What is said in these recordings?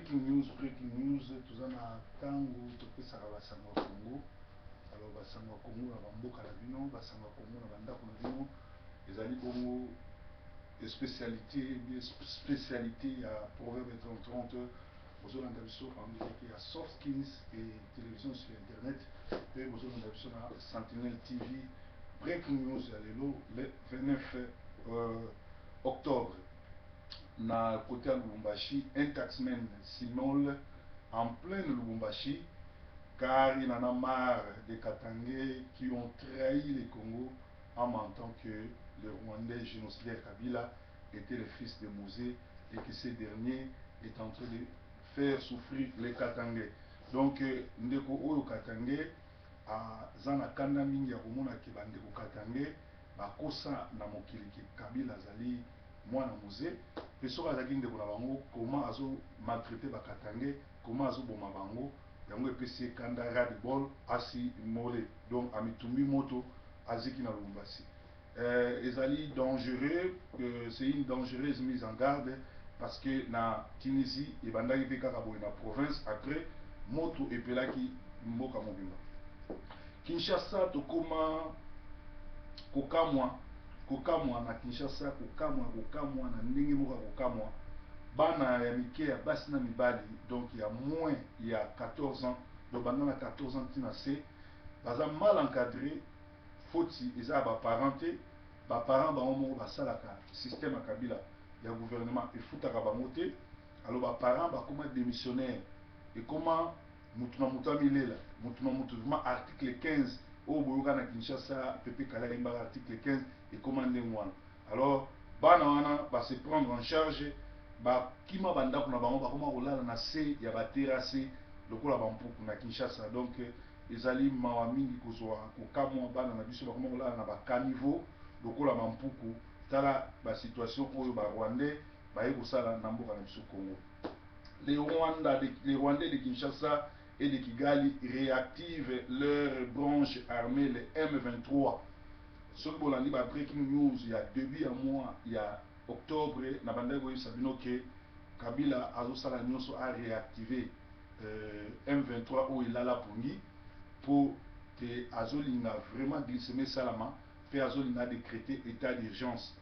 Breaking news, breaking news, toza na ntango topesaka basango ya Congo. Alors basango ya Congo na bamboka na bino, basango ya Congo na bandako na bino, ezali bongo spécialité, spécialité ya Proverbe 30. Bozolanda biso en direct ya Soft Kings et télévision sur internet, mpe bozolanda biso na Sentinelle TV. Breaking news ya lelo, le 29 octobre, na côté ya Lubumbashi, un taximan s'immole en pleine Lubumbashi car il en a marre des Katangais qui ont trahi le Congo en mentant que le Rwandais génocidaire Kabila était le fils de Mzee et que ce dernier est en train de faire souffrir les Katangais. Donc ndeko oyo Katangais aza na kanda mingi ya komona ke bandeko Katangais bakosa na mokili ke Kabila azali mwana Mzee, mpe soki azalaki ndeko na bango, comment azo maltraiter Bakatangais, comment azoboma bango? Yango epesi ye kanda, ras-le-bol, as'immoler, donc amitumbi moto, aziki na Lubumbashi. Ezali dangereux, c'est une dangereuse mise en garde, parce que na Tunisie ebandaki mpe kaka boye na province, après moto epelaki mboka mobimba. Kinshasa, tokóma kokamwa, kokamwa na Kinshasa, kokamwa, kokamwa na ndenge moko ya kokamwa. Bana ya mike ya basi na mibali, donc ya moins ya 14 ans, donc banda na 14 ans ntina se, baza mal encadré. Foti eza ya baparent te. Baparent bango moko basalaka système ya Kabila ya gouvernement, efutaka bango te. Alors baparent bakóma démissionnaire, ekóma mutu na mutu amilela, mutu na mutu. Vraiment, article 15 oyo boyoka na Kinshasa, Pepe Kala ayembaka article 15, ekóma ndenge wana. Alors bana wana base prendre en charge, bakima bandako na bango, bakoma kolala na se ya baterrasse lokola bampuku na Kinshasa. Donc ezali mawa mingi kozwa kokamwa, bana na biso bakoma kolala na bacaniveau lokola bampuku. Tala basituation oyo Barwandais baye kosala na mboka na biso Congo. Les Rwandais de Kinshasa et de Kigali réactivent leur branche armée, les M23. Soki bolandi ba breaking news ya début ya mois ya octobre, na bandaki koyebisa bino ke Kabila azosala nyonso aréactiver M23 oyo elala pongi, mpo te azolinga vraiment glissement esalama, mpe azolinga décréter état d'urgence.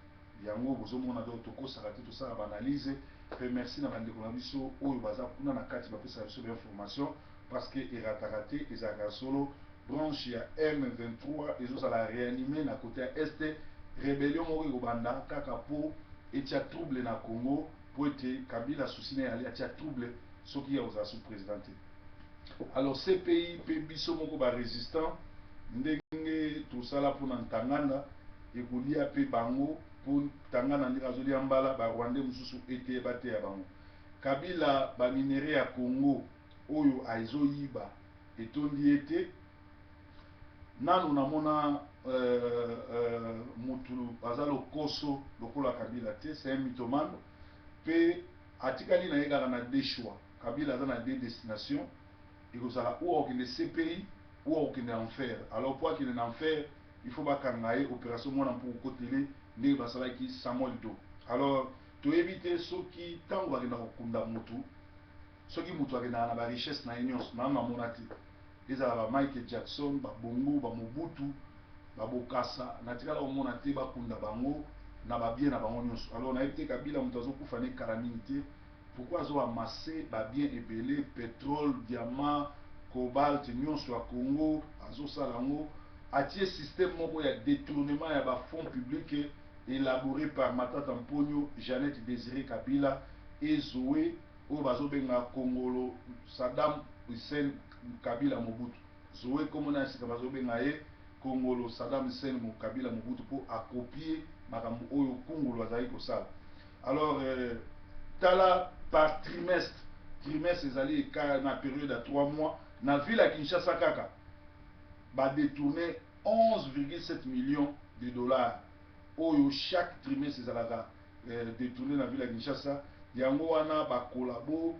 Yango bozomona. Donc tokosaka te, tosala baanalyse. Mpe merci na bandeko na biso oyo baza kuna na kati, bapesaka biso bainformation, parce que erataka te, ezalaka solo. Branche ya M23 ezozala réanimé na côté ya Est. Rébellion moko ekobanda kaka mpo etia trouble na Congo, mpo ete Kabila souci na ye ali atia trouble soki ya kozala sous président te. Alors CPI mpe biso moko barésistant, ndenge tosala mpona Ntaganda, ekolia mpe bango, mpo Ntaganda ndenge azolia mbala Barwandais mosusu ete bateya bango. Kabila, baminerais ya Congo oyo azoyiba etondi ye te. Nanu namona mutu aza lokoso lokola Kabila te. C'est un mythomane, mpe atikali na ye kaka na deux choix. Kabila aza na deux destinations: ekozala ou akokende CPI ou akokende enfer. Alors po akende na enfer, il faut bakanga ye, opération mwana mpo kokotele ndenge basalaki Samuel Doe. Alors toyebi te soki ntango bakenda kokunda mutu, soki mutu akendaka na barichesse na ye nyonso. Nanu namona te, ezala ba Michael Jackson, babongo, bamobutu, babokasa, natikala komona te bakunda bango na babien na bango nyonso. Alors nayebi te, Kabila moto azokufa ne kala mingi te, pourquoi azoamasser babien ebele, pétrole, diamant, cobalt nyonso ya Congo azosala yango? Atie système moko ya détournement ya bafonds publics élaboré par Matata Mponio, Jeannette Désiré Kabila et Zoé oyo bazobenga Kongolo Saddam Hussein Kabila Mobutu. Zoé, komona ya sika bazobenga ye Kongolo Saddam Hussein Kabila Mobutu, mpo acopier makambo oyo Kongolo azali kosala. Alors tala, par trimestre, trimestre ezali eka na période ya 3 mois, na ville ya Kinshasa kaka badétourné 11,7 millions de dollars oyo chaque trimestre ezalaka détourné na ville ya Kinshasa. Yango wana bakolabo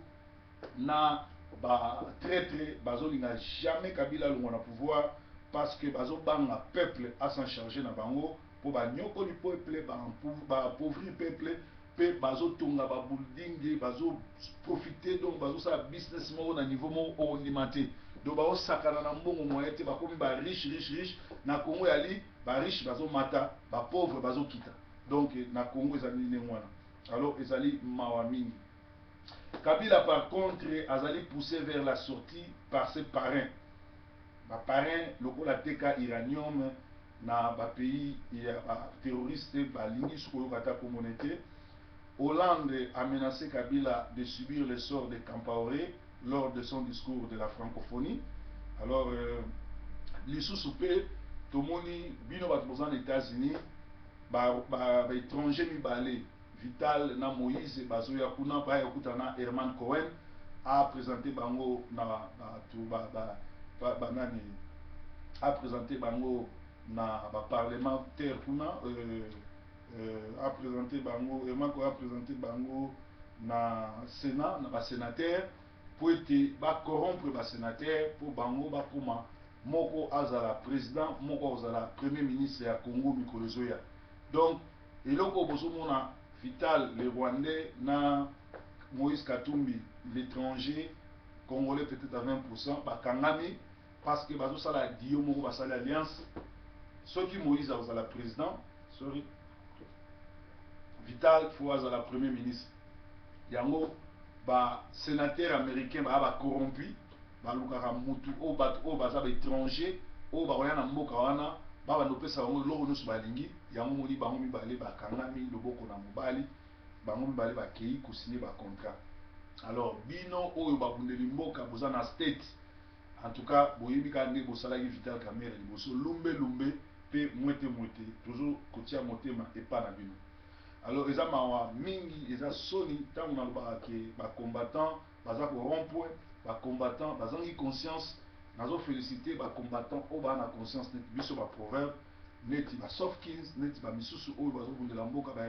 na batraître bazolinga jamais Kabila alongwa na pouvoir, parce que bazobanga peuple as'en charger na bango, mpo banyokoli peuple, baappauvrir peuple. Mpe bazotonga babuilding, bazoprofite, donc bazosala business moko na niveau moko okondima te. Donc bazosakana na mbongo moyen te, bakomi bariche, riche, riche. Na Congo yali bariche bazomata, bapauvre bazokita. Donc na Congo ezali ndenge wana. Alors ezali mawa mingi. Kabila par contre azali poussé vers la sortie par ses parrains, baparrain lokola teka uranium na bapays ya baterroriste, balingi soki oyoka ata komona te. Hollande a menacé Kabila de subir le sort de Compaoré lors de son discours de la francophonie. Alors lisusu mpe tomoni bino bato boza na États-Unis, baétranger ba mibale, Vital na Moïse, bazoya kuna, baya kokutana na Herman Cohen, aprésente bango na bato banani, aprésente bango na baparlementaire kuna, aprésente bango, Herman Cohen aprésente bango na Sénat, na basénateur, mpo ete bacorrompre basénateur mpo bango bakóma moko azala président, moko azala premier ministre ya Congo mikolo ezoya. Donc eloko bozomona, Vital le Rwandais na Moïse Katumbi l'étranger congolais peut-être à 20, bakangami parce que bazosala dio moko, basali alliance. Soki Moïse akozala président, sorry, Vital faut azala premier ministre. Yango basénateur américain baya bacorrompu, balukaka mutu oyo, bato oyo baza baétranger oyo bakoya na mboka wana, babanda kopesa bango eloko nyonso balingi. Yango moni bango mibale bakangami loboko na mobali, bango mibale bakei kosigner bacontrat. Alors bino oyo babundeli mboka boza na State, en tout cas boyebi kaka nde bosalaki Vital Kamerhe liboso, lumbe lumbe mpe mwete mwete, tozokotia motema epa na bino. Alors eza mawa mingi, eza soni ntango nalobaka ke bacombattant baza korompoint, bacombattant bazangi conscience. Nazofélicité bacombattant oyo baa na conscience neti biso, baproverbe neti basofkins, neti bamisusu oyo bazobundela mboka, ba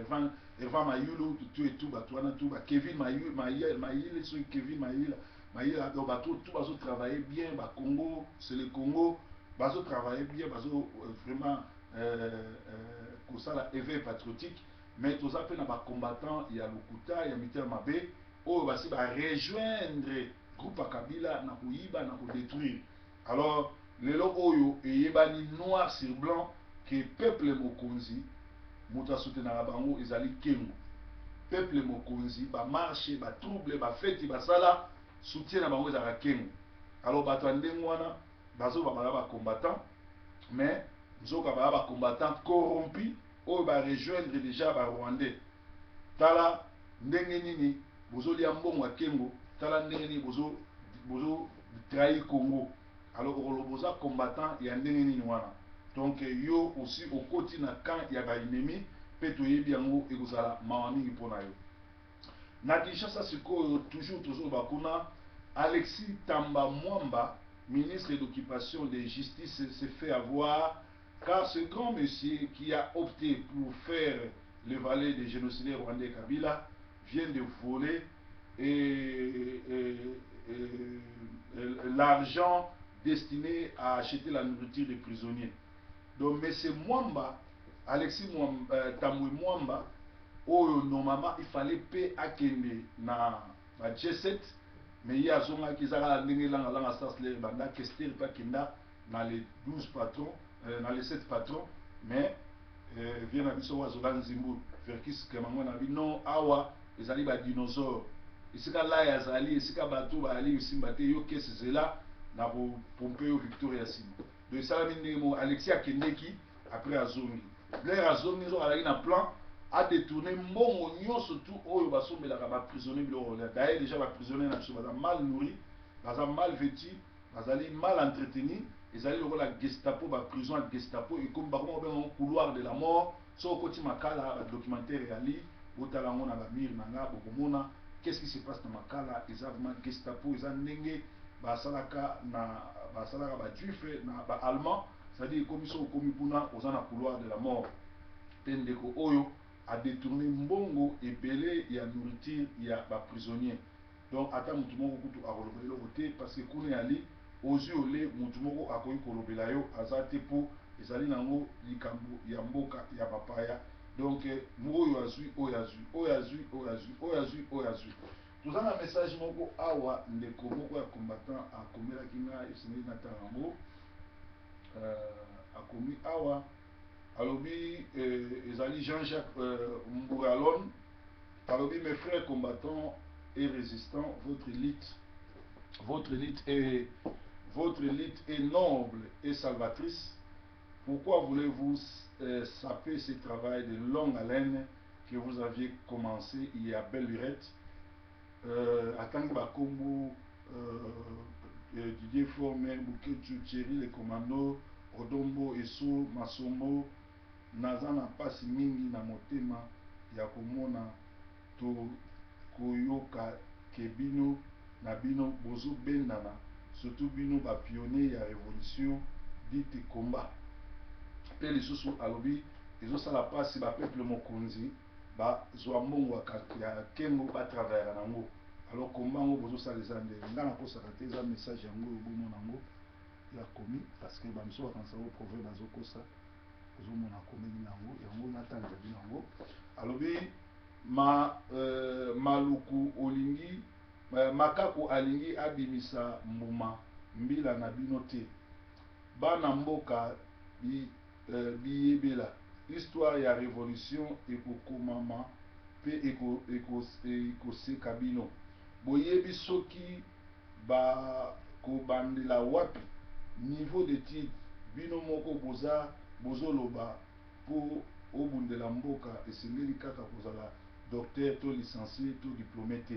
Ervan Mayulu, tout et tout, bato wana tout, bakevin Mayile, soki Kevin Mayila Mayila. Donc bato tout bazotravaille bien, bacongo, c'est le Congo, bazotravaille bien, bazo vraiment kosala éveil patriotique. Mais toza mpe na bacombattant ya lokuta, ya mitema mabe, oyo basi barejoindre groupe ya Kabila na koyiba, na kodétruire. Alors lelo oyo eyebani noir sur blanc ke peuple mokonzi, moto asoutenaka bango ezali Kengo. Peuple mokonzi, bamarche, batrouble, bafeti basala, soutien na bango ezalaka Kengo. Alors bato ya ndenge wana bazoba baza bacombattant, mais nzoka baza bacombattant corrompu oyo barejoindre déjà barwandais. Tala ndenge nini bozolia mbongo ya Kengo, tala ndenge nini bozo bozo trahir Congo. Alors okoloba oza combattant ya ndenge nini wana? Donc yo aussi okoti na camp ya baennemi mpe toyebi yango, ekozala mawa mingi mpo na yo. Na Kinshasa sikoyo, toujours tozoloba kuna, Alexis Thambwe Mwamba, ministre d'occupation de justice, s'est fait avoir, car ce grand monsieur qui a opté pour faire le valet des génocidaires rwandais Kabila vient de voler et l'argent destiné à acheter la nourriture des prisonniers. Donc, M. Mwamba, Alexis Mwamba, Thambwe Mwamba, oyo normalement il fallait pe akende na ba G7, mais ye azongaki. Eza kaka ndenge langalanga sarsler banda kester mpe akenda na les 12 patrons, na les 7 patrons, mais vie na biso oyo azola nzimbu Verkis Kemango na bino awa ezali badinosaure. Esika lai azali, esika bato bazali kosimba te, yo kese zela na kopompe yo victoire ya nsima. Donc esalami ndenge moko, Alexis akendeki, après azongi. Blaire azongi, nzoka azalaki na plan adétourne mbongo nyonso tu oyo basombelaka baprisonnier biloko kolia. D'ailleurs déjà baprisonnier na biso baza mal nourri, baza mal vêtu, bazali mal entretenu. Ezali lokola Gestapo, baprison ya Gestapo ekomi, bakoma kobenga couloir de la mort. Soki okoti Makala, badocumentaire eyali, botala yango na bamire na nga, bokomona qu'est-ce qui se passe na Makala. Eza vraiment Gestapo, eza ndenge basalaka na basalaka bajuif na baallemand, c'est-à-dire ekomi, soki okomi kuna, oza na couloir de la mort. Mpe ndeko oyo adétourne mbongo ebele ya nourriture ya baprisonnier. Donc ata motu moko kutu akoloba eloko te, parce que kuna yali ozwi ole, motu moko akoki kolobela yo aza te, mpo ezali nango likambo ya mboka ya bapaya. Donc oyo azwi, oyo azwi, oyo azwi, oyo azwi, oyo azwi, oyo azwi. Toza na message moko awa, ndeko moko ya combattant akomelaki nga, esengeli natanga yango. Akomi awa, alobi, ezali Jean-Jacques Mbouralon, alobi: "Mes frères combattants et résistants, votre lutte est noble et salvatrice. Pourquoi voulez-vous saper ce travail de longue haleine que vous aviez commencé il y a belle lurette?" Atangi bakombo Didier Former, Buketu, Thierry le Commando, Odombo, Eso, Masombo. Naza na mpasi mingi na motema ya komona to koyoka ke bino na bino bozobendana, surtout bino bapionnier ya révolution dite combat. Mpe lisusu alobi ezosala mpasi bapeuple mokonzi bazwa mbongo ya kengo, batravaillaka nango. Alors komba yango bozosala eza nde nga nakosaka te. Eza message yango oyo bomona yango ya komi, parce que bamiso bakanisa ngo proverbe azokosa. Ozomona akomeli yango, yango natangela bino yango. Alobi maluku olingi makaku alingi abimisa mbuma mbila na bino te. Bana mboka biyebela histoire ya révolution ekokomama mpe ekoseka bino. Boyebi soki bakobandela wapi niveau d'étude bino moko boza bozoloba. Mpo obundela mboka, esengeli kaka kozala docteur to licencié to diplômé te,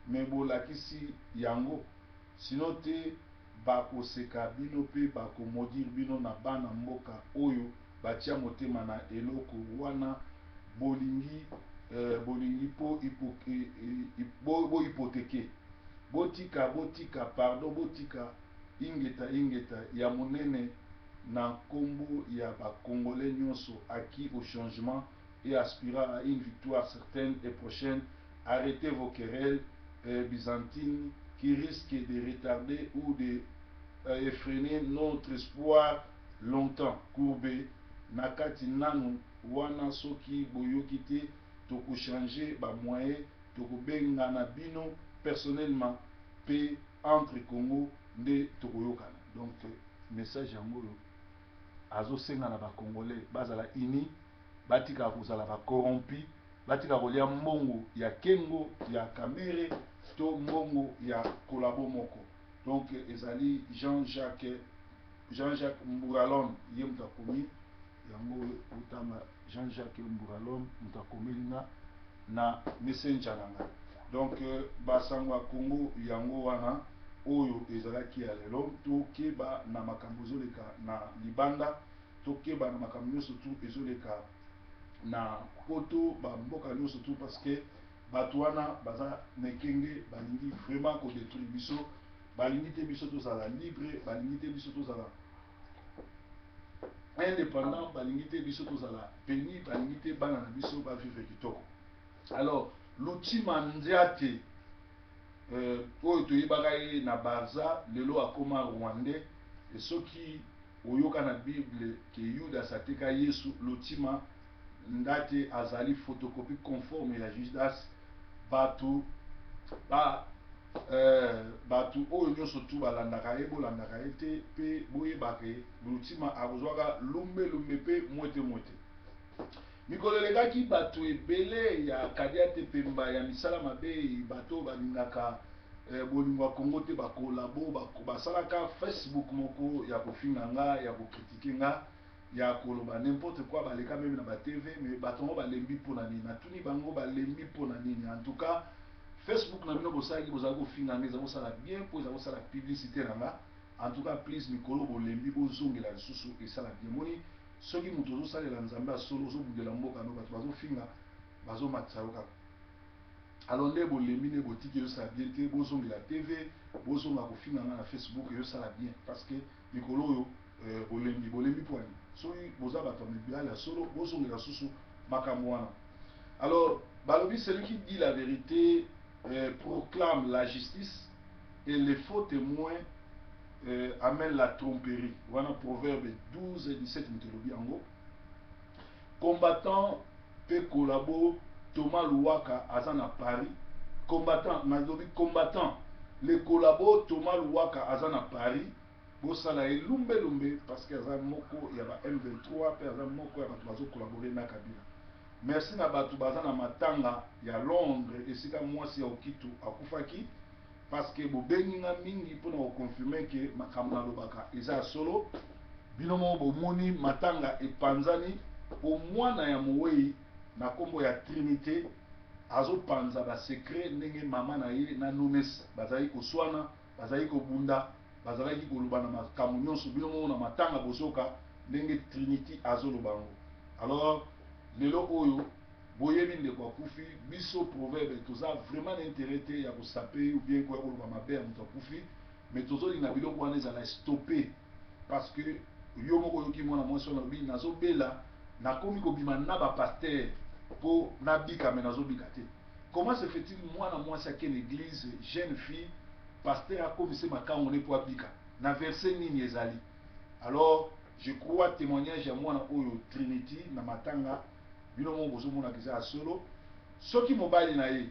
mais bolakisi yango. Sinon te, bakoseka bino mpe bakomaudire bino na bana mboka oyo batia motema na eloko wana. Bolingi mpo bohypothéquer. Botika, botika, pardon, botika. Ingeta, ingeta ya monene na nkombo ya bacongolais nyonso acquis au changement et aspirant à une victoire certaine et prochaine. Arrêtez vos querelles byzantines qui risquent de retarder ou de effréner notre espoir longtemps courbé na kati nanu wana. Soki boyoki te, tokochanger bamoyen, tokobengana bino personnellement mpe entre Congo nde tokoyokana. Donc message yango oyo azosenga na bacongolais bazala uni, batika kozala bacorrompu, batika kolia mbongo ya kengo ya Kamerhe to mbongo ya collabo moko. Donc ezali Jean-Jacques Mbouralon, ye moto akomi yango. Otanga Jean-Jacques Mbouralon, moto akomeli nga na Messenger na ngai. Donc basango ya Congo yango wana oyo ezalaki ya lelo. Tokeba na makambo ezoleka na libanda, tokeba na makambo nyonso tu ezoleka na poto, bamboka nyonso tu, parce que bato wana baza na ekenge, balingi vraiment kodétruire biso. Balingi te biso tozala libre, balingi te biso tozala indépendant, balingi te biso tozala peni, balingi te bana na biso bavivre kitoko. Alors Lutima Nziate oyo toyebaka ye na Barza, lelo akóma rwandais. E soki oyoka na Bible ke Judas ateka Yesu, Lotima Ndate azali photocopie conforme ya Judas. Bato oyo nyonso tu balandaka ye, bolandaka ye te mpe boyebaka ye. Lutima akozwaka lumbelumbe mpe mwete mwete. Mikolo elekaki, bato ebele ya kadia te pemba ya misala mabe, bato balingaka bolingo ya Kongo te, bacollabo, basalaka Facebook moko ya kofinga nga, ya kocritiquer nga, ya koloba n'importe quoi. Baleka même na batv. Mais bato yango balembi mpona nini? Natuni bango, balembi mpona nini? En tout cas, Facebook na bino bosalaki, bozali kofinga nga, eza kosala bien mpo eza kosala publicité na nga. En tout cas, please, mikolo bolembi, bozongela lisusu, esala bien. Moni soki moto ozosalela Nzambe ya solo, ozobundela mboka no, bato bazofinga, bazomatisa yo kaka. Alors nde bolembi, nde botiki, ezosala bien te. Bozongela TV, bozonga kofinga nga na Facebook, ezosala bien, parce que mikolo oyo bolembi, bolembi mpo nini? Soki boza bato ya mibali ya solo, bozongela susu makambo wana. Alors balobi: "Celui qui dit la vérité proclame la justice et les faux témoins amène la tromperie." Wana Proverbe 12 et 17 moto elobi yango. Combattant. Mpe collabo Thomas Luwaka aza na Paris, combattant, nalobi combattant, le collabo Thomas Luwaka aza na Paris, bosala ye lumbe lumbe parce que aza moko ya ba M23 mpe aza moko ya bato bazo collaborer na Kabila. Merci na bato baza na matanga ya Londres esika mwasi ya Okito akufaki, parce que bobengi nga mingi mpona koconfirmer ke makambo nalobaka eza ya solo. Bino moko bomoni matanga epanzani po mwana ya mowei na nkombo ya Trinité azopanza basecret ndenge mama na ye na Nunes bazalaki koswana, bazalaki kobunda, bazalaki koloba na makambo nyonso. Bino moko na matanga bozoka ndenge Trinity azoloba yango. Alors lelo oyo boyebi ndeko akufi, biso Proverbe toza vraiment na intérêt te ya kosaper ou bien koya koloba mabe ya moto akufi, mais tozolinga biloko wana ezala stoppé, parce que yo moko oyoki mwana mwasi wana alobi: "Nazobela, nakomi kobima na bapasteur mpo nabika, mais nazobika te." Comment se fait-il mwana mwasi akende église, jeune fille, pasteur akomise makambo ne mpo abika? Na verset nini ezali? Alors je crois témoignage ya mwana oyo Trinity na matanga, bino moko bozomonaka eza ya solo. Soki mobali na ye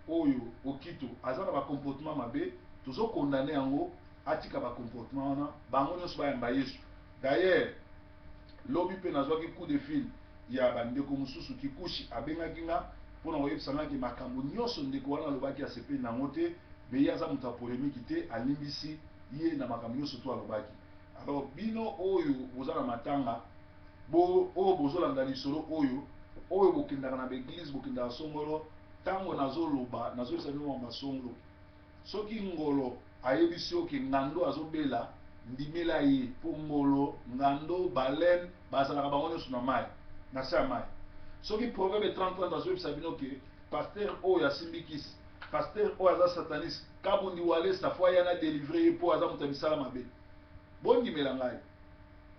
oyo Okito aza na bacomportement mabe, tozocondamner yango, atika bacomportement wana, bango nyonso bayamba Yesu. D'ailleurs lobi mpe nazwaki coup de fil ya bandeko mosusu, Kikushi abengaki nga mpona koyebisa ngaki makambo nyonso ndeko wana alobaki, asepeli nango te, mais ye aza moto ya polémique te, alimbisi ye na makambo nyonso to alobaki. Alors bino oyo boza na matanga, bo oyo bozolanda lisolo oyo, oyo bokendaka na baéglise, bokendaka songolo, ntango nazoloba, nazoyebisa bino makambo songolo. Soki ngolo ayebisi oke ngando azobela, ndimela ye, mpo ngolo, ngando, baleine bazalaka bango nyonso na mai, na se ya mai. Soki Proverbe 30 azoyebisa bino ke pasteur oyo asimbi kisi, pasteur oyo aza sataniste, Kabundi Walesa faut aya na délivre ye mpo aza moto ya misala mabe, bondimela ngai,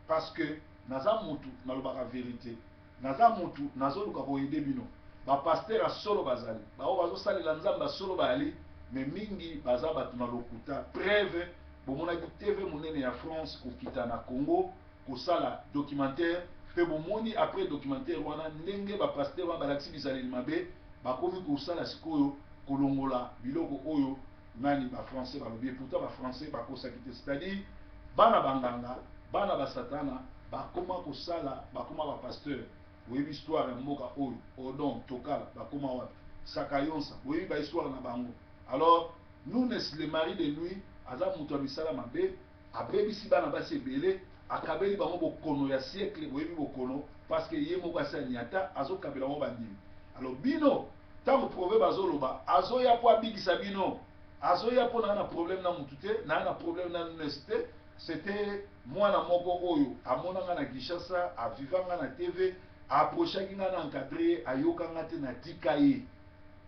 parce que naza mutu nalobaka vérité, naza mutu nazoluka koaider bino. Bapasteur ya solo bazali, bao bazosalela Nzambe ya solo bayali, mais mingi baza bato na lokuta. Preuve, bomonaki TV monene ya France kokita na Congo kosala documentaire, mpe bomoni après documentaire wana ndenge bapasteur wana balakisi bizaleli mabe, bakomi kosala sikoyo kolongola biloko oyo nani bafrançais balobi. Pourtant bafrançais bakosaki te, c'est-à-dire bana banganga, bana basatana bakoma kosala, bakoma bapasteur. Boyebi histoire ya mboka oyo, Odon, Tokala bakoma wapi, Sakayonsa, boyebi bahistoire na bango. Alors Nunes, le mari de nuit, aza moto ya misala mabe, abebisi bana basi ebele, akabeli bango bokono ya siècle. Boyebi bokono, parce que ye moko asi anyata, azokabela bango bandimi. Alors bino, ntango Proverbe azoloba, azoya mpo abikisa bino, azoya mpo naa na problème na mutu te, naa na problème na Nunes te. C'était mwana moko oyo amonanga na Kinshasa, avivanga na TV, approchaki nga na encadre ye, ayokanga te, natika ye,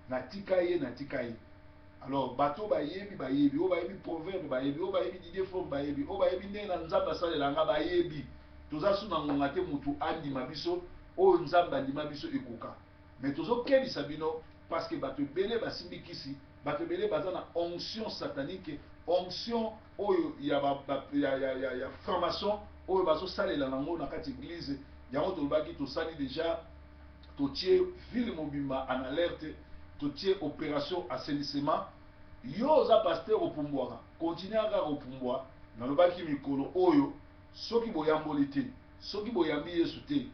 natika ye, natika ye. Alors bato bayebi, bayebi oyo bayebi Proverbe, bayebi oyo bayebi Didier Forme, bayebi oyo bayebi ndenge na Nzambe asalelanga, bayebi toza su na ngonga te. Mutu andima biso oyo Nzambe andima biso ekoka, mais tozokebisa bino parce que bato ebele basimbi kisi, bato ebele baza na onction satanique, onction oyo ya, ba, ba, ya, ya, ya, ya franc-maçon oyo bazosalela nango na kati église. Yango tolobaki, tosali déjà, totie ville mobimba en alerte, totie opération assainissement. Yo oza pasteur, opumbwaka, continue kaka kopumbwa. Nalobaki mikolo oyo, soki boyamboli te, soki boyambi Yesu te,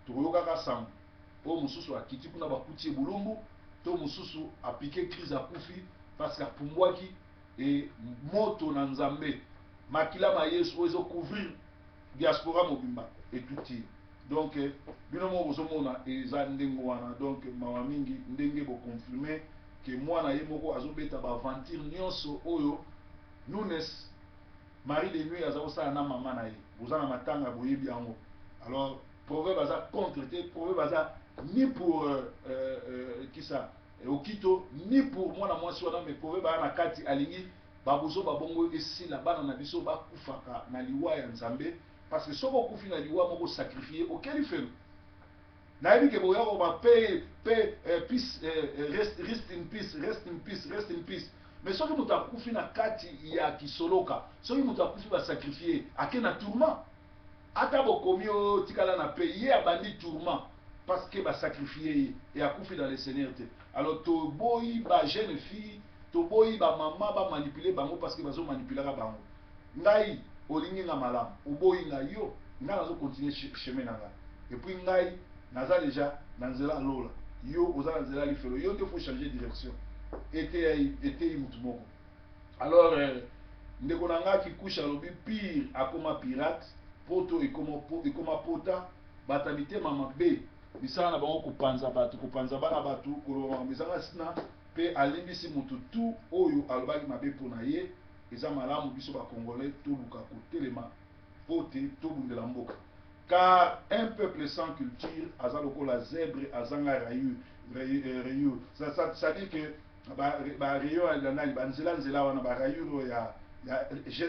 tokoyokaka sango oyo mosusu akiti kuna, bakuti ye bolumbu, to mosusu apiquer crise, akufi parce que apumbwaki. E moto na Nzambe, makila ma Yesu oyo ezocouvrir diaspora mobimba etuti ye. Donc bino moko bozomona eza ndenge wana. Donc mawa mingi ndenge boconfirmer ke mwana ye moko azobeta baaventure nyonso oyo Nunes, mari de nuit, aza kosala na mama na ye. Boza na matanga, boyebi yango. Alors Proverbe aza contre te, Proverbe aza ni pour kisa Okito ni pour mwana mwasi wana, mais Proverbe aza na kati, alingi babuzo babongo esila, bana na biso bakufaka na liwa ya Nzambe, parce que soki okufi na liwa moko sacrifié, okeli felo. Nayebi ke boya koba pe pe peace, rest, rest in peace, rest in peace, rest in peace, mais soki moto akufi na kati ya kisoloka, soki moto akufi basacrifié, ake na tourment. Ata bokomi oyo tikala na pe ye abandi tourment. Parce que basacrifie ye e akufi dans le Seigneur te. Alors toboyi bajeune fille, toboyi bamama bamanipule bango, parce que bazomanipulaka bango. Ngai olingi nga malamu, oboyi ngai yo, ngai nazocontinue chemin na ngai. Et puis ngai naza déjà na nzela lola, yo oza na nzela lifelo. Yo nde faut changer direction. Eteyi, eteyi mutu moko. Alors ndeko na ngai Kikusha alobi pire akoma pirate, poto ekoma pota. Bato ya mitema mabe, misala na bango kopanza bato, kopanza bana bato, koloba makambo ezanga ntina. Mpe alimbisi motu tu oyo alobaki mabe mpo na ye. Eza malamu biso Bacongolais toluka kotelema mpo te tobundela mboka, car un peuple sans culture aza lokola zèbre azanga rayure. Rayure, ça dit que barayure ya nani, banzela nzela wana, barayure oyo ya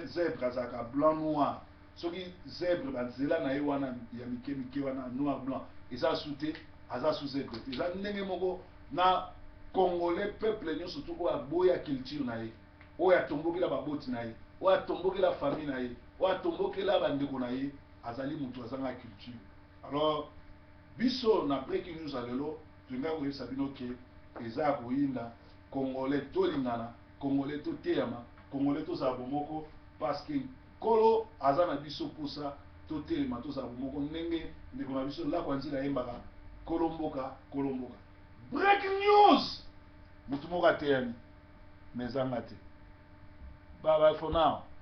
zèbre azalaka blanc noir. Soki zèbre banzela na ye wana ya mike mike wana, noir blanc, eza su te, aza su zèbre te. Eza ndenge moko na Congolais, peuple nyonso tu oyo aboya culture na ye, oyo atombokela baboti na ye, oyo atombokela famille na ye, oyo atombokela bandeko na ye, azali moto azanga culture. Alors biso na breaking news ya lelo, tolingaki koyebisa bino ke eza ya koyinda. Congolais tolingana, Congolais toteyama, Congolais tozala bomoko, parce que Nkolo aza na biso mposa totelema, tozala bomoko, ndenge ndeko na biso Lako Nzila ayembaka "Kolo mboka, kolo mboka". Breaking news, motu moko ateyami, mais ezanga te. Bye bye for now.